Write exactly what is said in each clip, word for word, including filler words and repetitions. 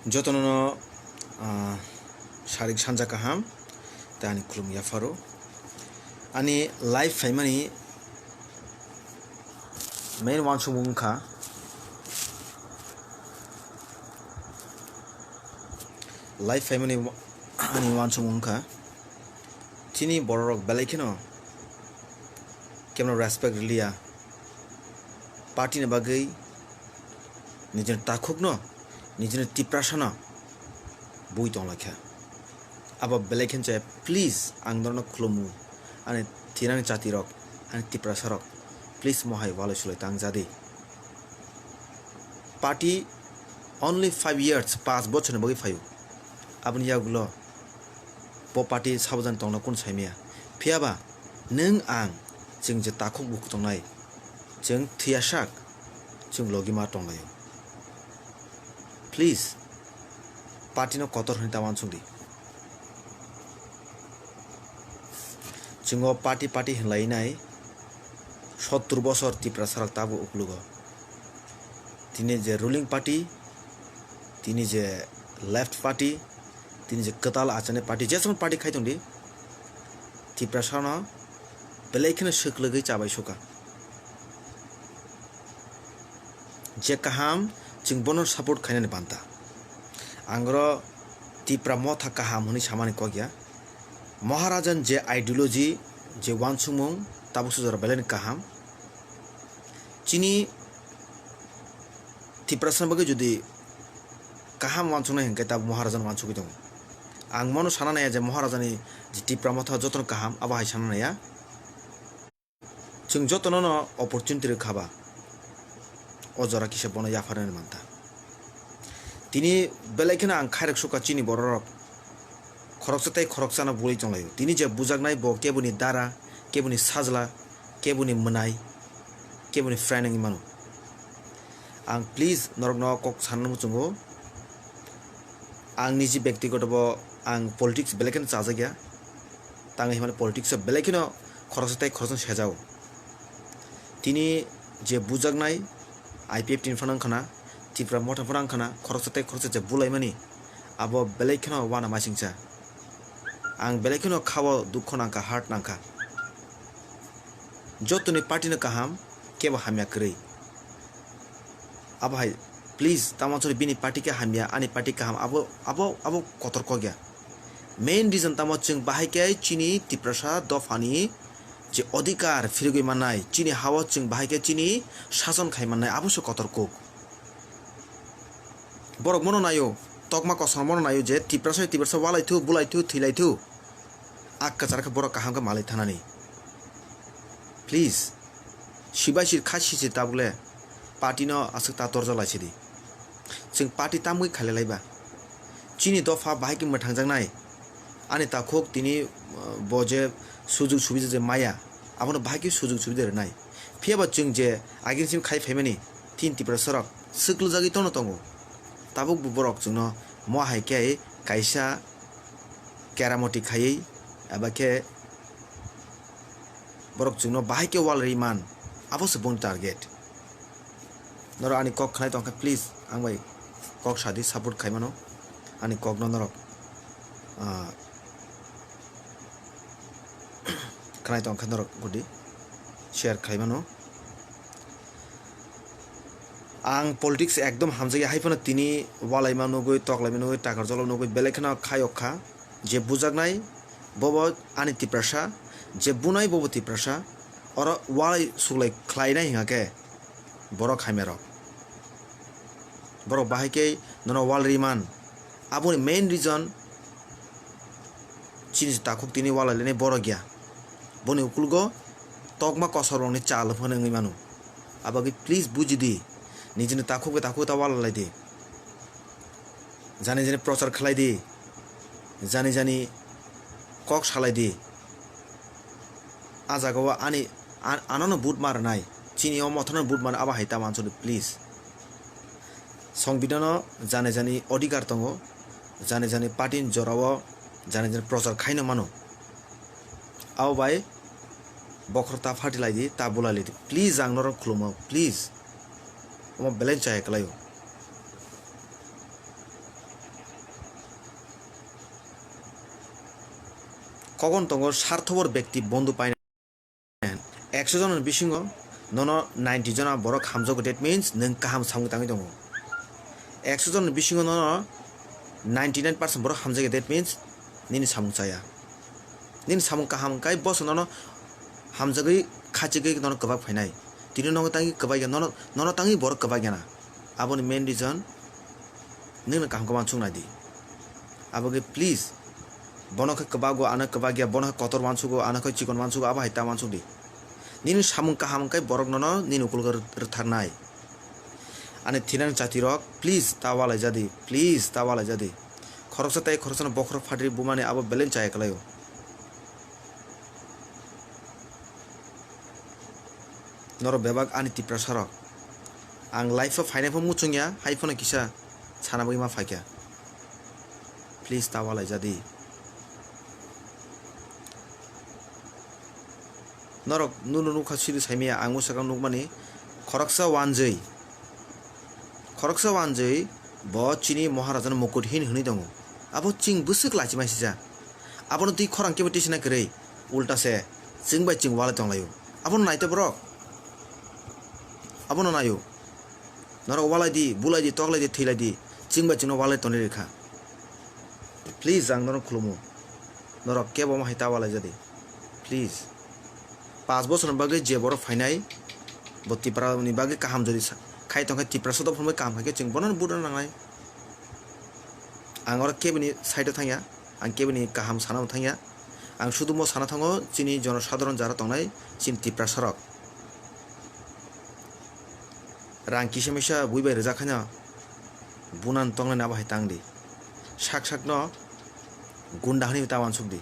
Jotono no, ah, sarik sanja kaham, tei ani khulum yapharo. Ani live phaimani main uansukmung wngkha, live phaimani wa-, ani uansukmung wngkha, chini bororok belai kheno kebono respect rwliya, party ni bagwi nijini takhukno, nijini Tiprasano bui tonglaikha. Abo belai khe je, please, ang norokno khulumu, ani thinani jatirok, ani Tiprasarok, please, mohai walai sulai tang jadi. Party only five years, paanch bochorni bagwi phaio. Aboni yagulo bo party sabojan tongna kun saimaya. Phiyaba nwng ang chwng je takhuk bukhuk tongnai, chwng thwiyasak, chwng logi ma tonglaio. Please, party no kotor hwnwi ta uansukdi. Chwng o party party hinlainai sottur bosor Tiprasarok tabuk uklugo. Tini je ruling party, tini je left party, tini je kwtal achani party, jesong party khai tongdi, Tiprasano belai kheno swklwgwi chabai suka. Je kaham, chwng bono support khainani banta. Ang oro Tipra Motha kaham hwnwi samani kok ya. Maharajan je ideology, je uansukmung, tabuk se jora belai ni kaham. Chini Tiprasa bagwi jodi kaham uansuknai hinkhe tabuk Maharajan uansukgwi tongo. Ang mono sana naiya je Maharajani je Tipra Motha jotono kaham, abo hai sana naiya. Chwng jotono no opportunity rwkha ba, o jora kisa bono yapharnani manta. Tini belai kheno ang khairok sukha chini bororok khoroksa tei khoroksano bui tonglaio. Tini je bujaknai bo keboni dara, keboni sajla, keboni mwnai, keboni friend wngwi mano. Ang please norokno kok sanna muchungo. Ang niji bektigoto bo ang politics belai kheno chajakya. Tangwi himani politics o belai kheno khoroksa tei khoroksa sejao. Tini je bujaknai I P F T ni phano wngkhana, Tipra Motha phano wngkhana, khoroksa tei khoroksa je bulaimani, abo belai kheno uanamasingcha. Ang belai kheno khao dukho nangkha, hurt nangkha. Jotoni party no kaham, kebo hamya kwrwi. Abo hai, please, tamo chwng bini party khe hamya, ani party kaham, abo, abo, abo kotor kok ya. Main reason tamo chwng bahai khe chini Tiprasa dophani je odhikar phirigwi mannai, chini hao chwng bahai khe chini sason khai mannai, abo se kotor kok. Borok mono naio, tokma kosom mono naio je Tiprasa, Tiprasa walai thu, bulai thu, thwilai thu. A kwchar khe borok kaham khe malai thanani. Please, sibai sir kha sisi tabuk le party no aswk ta torjak lai sidi. Chwng party tamwi khailai laiba. Chini dopha bahai khe mwthangjaknai. Ani takhuk tini, uh, bo je sujug subida je maya, abono bahai khe sujug subida rwnai. Phiyaba chwng je agini simi khai phaimani tin Tiprasa rok swklugjagwi tono tongo. Tabuk bo borok chwngno mo hai khe kaisa keramoti khaiwi eba khe borok chwngno bahai khe wal rwi man, abo se boni target. Norok ani kok khnai tongkha, please, ang bai kok sadi, support khai mano ani kokno norok, ah, khnai tongkha norok gudi share khai mano. Ang politics ekdom hamjakya, hai phano tini walaima nugwi, toklaima nugwi, takar jolo nugwi, belai kheno khayok kha. Je bujaknai, bobo ani Tiprasa, je bunai, bobo Tiprasa, oro walai suklai khlainai hingkha khe borok hamya rok. Borok bahai khe nono wal riman. Aboni main reason chini takhuk tini walai lainai borok ya. Boni ukulgo tokma kosor rokni chal phano wngwi mano. Abagwi please buji di, nijini takhuk bai takhuk ta walai lai di. Jani jani prochar khlai di, jani jani kok salai di. A jaga o ani, an-, anono vote ma rwnai, chini o mothano vote ma rwnai, abo hai ta manso di, please. Songbidano jani jani odhikar tongo, jani jani party ni jora o jani jani prochar khaino mano. Abo bai bokhorok ta pharti lai di, ta bulai lai di. Please, ang norok khulumo, please. Omo belai chaya kwlaio. Kogon tongo sarthobor bekti bondhu painai. Ekso jona ni bisingo nono ninety jona borok hamjago, that means nwng kaham samung tangwi tongo. Ekso jona ni bisingo nono ninety nine percent borok hamjakya, that means nini samung chaya. Nini samung kaham kai boso nono hamjagwi khachigwi nono kwbak phainai. Tini nono tangwi kwbakya, nono, nono tangwi borok kwbakyana. Aboni main reason nwngno kaham khe uansuk nai di. Abo khe please, bono khe kwbago, ano kwbakya, bono khe kotor uansugo, ano khe chikon uansugo, abo hai ta uansuk di. Nini samung kaham khe borok nono nini ukulgo rw-, rwtharnai. Ani thinang chatirok, please, ta ualaijadi, please, ta ualaijadi. Khoroksa tei khoroksano bokhorok phatri bumani abo belai chaya kwlaio. Norok bebak ani Tiprasarok. Ang life-o phainai pho muchungya, hai phano kisa sana bagwi ma phaikha. Please, ta ualaijadi. Norok nuno nukha siri saimaya, ang o swkang nukmani khoroksa uanjwi. Khoroksa uanjwi bo chini Maharajani mukut hin hwnwi tongo. Abo ching bwswk lachimai sija. Abono twi khorang kebo tisina kwrwi, ulta se chwng bai chwng walai tonglaio. Abono naito borok. Abono naio. Norok walai di, bulai di, toklai di, thwilai di. Chwng bai chwngno walai tonwi rwkha. Please, ang norok khulumo. Norok kebo omo hai ta ualaijadi. Please. Paanch bosorni bagwi je borok phainai, bo Tiprani bagwi kaham jodi sa-, khai tongkha, Tiprasa dophani bagwi kaham khaikhe chwng bono vote rwna nangnai. Ang oro keboni side-o thangya, ang keboni kaham sanabo thangya. Ang sudumo sana thango chini jonosadharon jara tongnai chini Tiprasarok. Rang kisa misa bui bai rijak haino bunan tongnai abo hai tang di. Sak sakno gunda hwnwi ta uansuk di.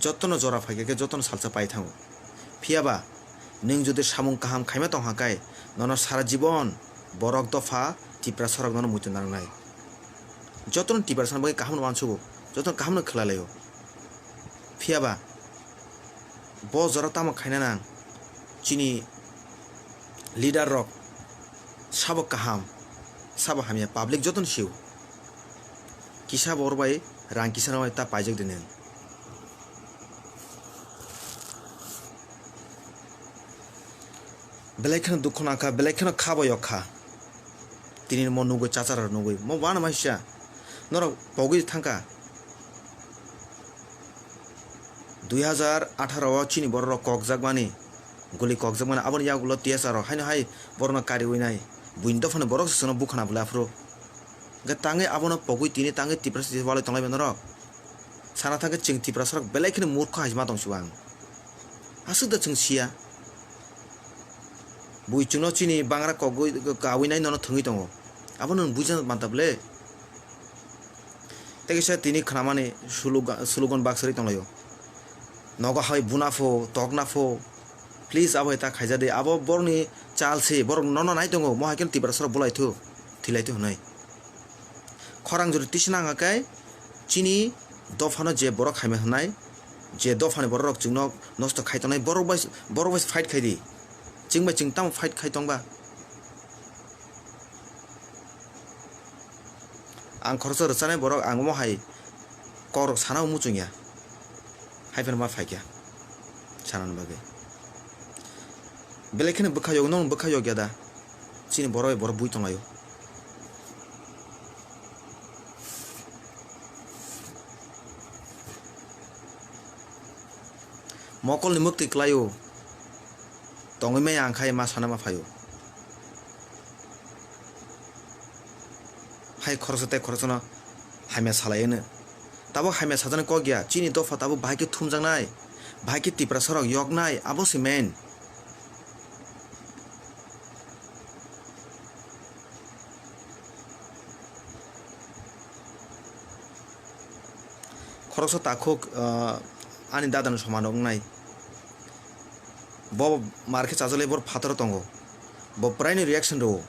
Jotono jora phaikha khe jotono salsa pai thango. Phiyaba nwng jodi samung kaham khaima tongkha khe nono sara jibon borok dopha Tiprasarok nono muitu narwknai. Jotono Tiprasani bagwi kahamno uansugo, jotono kahamno khwlailaio. Phiyaba bo jora tamo khaina nang, chini leader rok sabo kaham, sabo hamya, public jotono sio. Kisa bor bai rang kisa rok bai ta paijak di nwng. Belai kheno dukhu nangkha, belai kheno kha bo yok kha. Tini mo nugwi, chachara nugwi, mo uanama sisa norok pogwi thangkha. Dui hazar atharo o chini borok rok kokjakmani, guli kokjakmani, aboni yagulo T S R rok haino hai borokno kariwi nai. Buini dophani borok se chwngno bukhana bwlai aphuru. Hwnkhe tangwi abono pogwi tini tangwi Tiprasa walai tonglaimani norok. Sana thangkhe chwng Tiprasarok belai kheno murkho hai se ma tong sibo ang. Aswk da chwng siya. Bui chwngno chini bangra kogwi, kawi nai nono thwngwi tongo. Abono nwng buijak manta bwle. Tei kisa tini khnamani slogan, slogan baksari tonglaio. Nogo hai buna pho, tokna pho. Please abo hai ta khaijadi. Abo borokni chal se, borok nono nai tongo. Mo hai khe Tiprasarok bwlai thu, thwilai thu hwnwi. Khorang jodi tisina wngkha khe chini dophano je borok hamya hwnai, je dophani borok rok chwngno nosto khai tongnai, borok bai, borok bai fight khai di. Chwng bai chwng tamo fight khai tongba? Ang khoroksa rwchanai borok, ang omo hai kokrok sana muchungya. Hai phano ma phaikha sanani bagwi. Belai kheno bwkha yok, nwng bwkha yok ya da? Chini borok bai borok bui tonglaio. Mokolni mwktwi kwlaio. Tongwi maya ang khai ma sana ma phaio. Hai khoroksa tei khoroksano hamya salai hwno. Tabuk hamya sajani kok ya, chini dopha tabuk bahai khe thumjaknai, bahai khe Tiprasarok yoknai, abo se main. Khoroksa takhuk, ah, ani dadano somano wngnai. Bo mar khe chajalai, bor phataro tongo. Bo praini reaction rwo.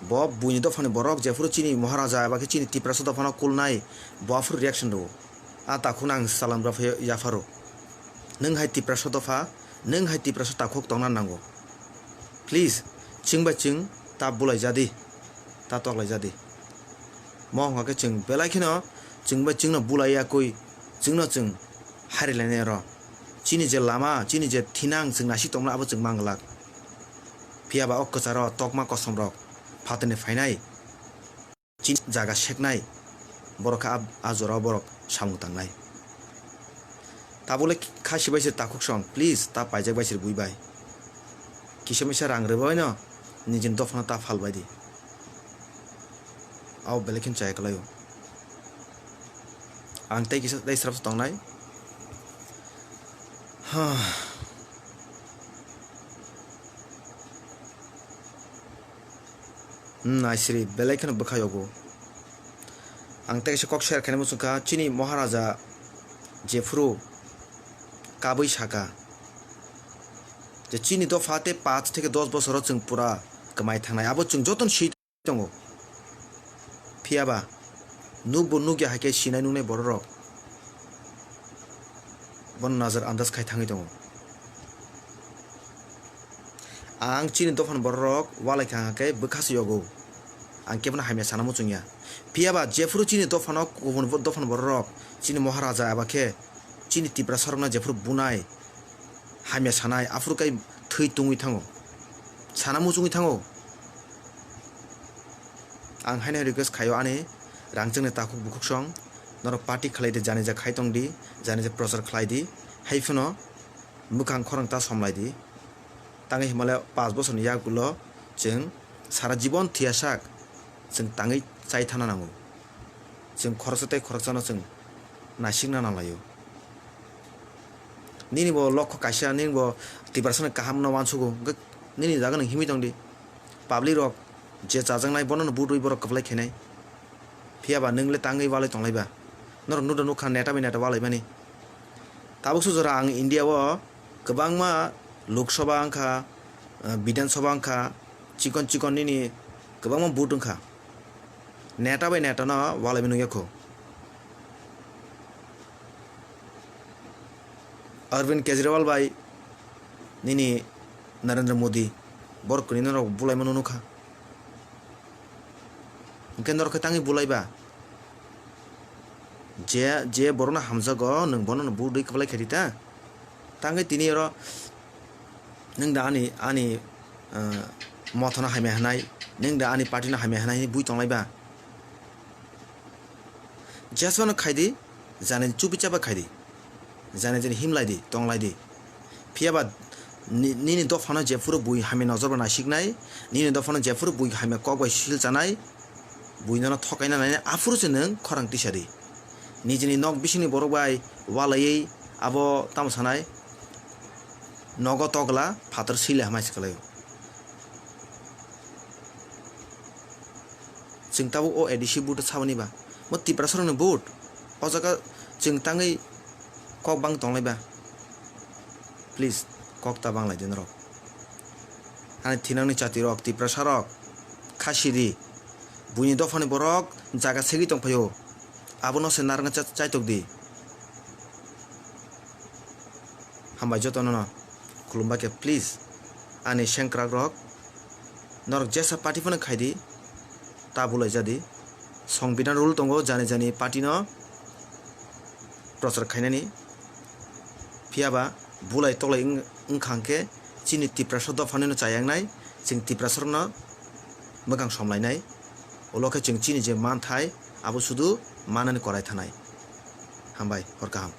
Bo buini dophani borok jephuru chini Maharaja eba khe chini Tiprasa dophano kulnai, bo aphuru reaction rwo. A takhukno ang salam rw phai yapharo. Nwng hai Tiprasa dopha, nwng hai Tiprasa takhuk tongna nango. Please, chwng bai chwng ta bulai jadi, ta toklai jadi. Mo wngkha khe chwng belai kheno chwng bai chwngno bulai yakwi chwngno chwng harilainai oro. Chini je lama, chini je thinang chwng naisik tongmani abo chwng manglak. Phiya ba o kwcharo tokma kosom rok phatarni phainai. Chini jaga seknai, borok khe a, a jorao borok samung tangnai. Tabukle khasi bai se takhuk song, please, ta paijak bai se bui bai. Kisa misa rang rwbaino nijini dophano ta phal bai di. Abo belai kheno chaya kwlaio. Ang tei kisa tei srapsa tongnai. Ha. Hmm, naisiri belai kheno bwkha yogo. Ang tei kaisa kok share khaina muchungkha, chini Maharaja jephuru kabui saka je chini dopha tei paanch theke dos bosoro chwng pura kwmai thangnai, abo chwng jotono si tongo. Phiya ba nukbo nukya hai khe sinai nuknai bororok bono nazar andas khai thangwi tongo. Ang chini dophani bororok walai kha hwnkhe bwkha se yogo. Ang kebono hamya sana muchungya. Phiya ba jephuru chini dophano kubun bo-, dophani bororok chini Maharaja eba khe chini Tiprasarokno jephuru bunai, hamya sanai, aphuru khe thwi tungwi thango, sana muchungwi thango. Ang haino request khaio ani rangchakni takhuk bukhuk song, norok party khlai di, janija khai tong di, janija prochar khlai di, hai phano mwkhang khorang ta somlai di. Tangwi himale paanch bosorni yagulo chwng sara jibon thiyasak chwng tangwi chai thana nango. Chwng khoroksa tei khoroksano chwng naisikna nanglaio. Nini bo lokho kaisa, nini bo Tiprasani kahamno uansugo, hwnkhe nini jaga nwng himwi tong di. Public rok je chajaknai bono no budui borok kwplai khainai. Phiya ba nwng le tangwi walai tonglai ba? Norok nukda nukha neta bai neta walai mani. Tabuk sujora ang India o kwbangma Lok Sabha wngkha, eh, Bidhan Sabha wngkha, chikon chikon nini kwbangma vote wngkha. Neta bai neta no walai mani nukya kho. Arvind Kejriwal bai nini Narendra Modi borok kwnwi norok bulaima nukha. Hwnkhe norok khe tangwi bulai ba? Je, je borokno hamjago, nwng bono no budui kwplai khaidi ta? Tangwi tini oro nwng da ani, ani, ah, mothano hamya hwnai, nwng da ani party no hamya hwnai hinwi bui tonglai ba? Jeswano khaidi, jani chubi chaba khaidi, jani jani himlai di, tonglai di. Phiya ba ni-, nini dophano jephuru bui hamya nojor bai naisiknai, nini dophano jephuru bui hamya kok bai sil chanai, bui nono thokaina nainai, aphuru se nwng khorang tisa di. Nijini nok bisingni borok bai walaiwi abo tamo sanai, nogo togla phatar sila hamai se kwlaio. Chwng tabuk o A D C vote saboni ba, bo Tiprasarokni vote. O jaga chwng tangwi kok bang tonglai ba? Please, kok ta banglai di norok. Ani thinangni chatirok, Tiprasarok, kha sidi. Buini dophani borok jaga segwi tongphaio. Abono se narwkna cha-, chaitok di. Hambai jotono no khulumbai khe, please, ani sengkrak rok, norok jesa party phano khaidi, ta bulai jadi. Songbidan rule tongo, jani jani party no prochar khainani. Phiya ba bulai toklai wng-, wngkha hwnkhe chini Tiprasa dophani no chayangnai, chwng Tiprasa rokno mwkhang somlainai. Ulo khe chwng chini je manthai, abo sudu manani korai thanai. Hambai, hor kaham.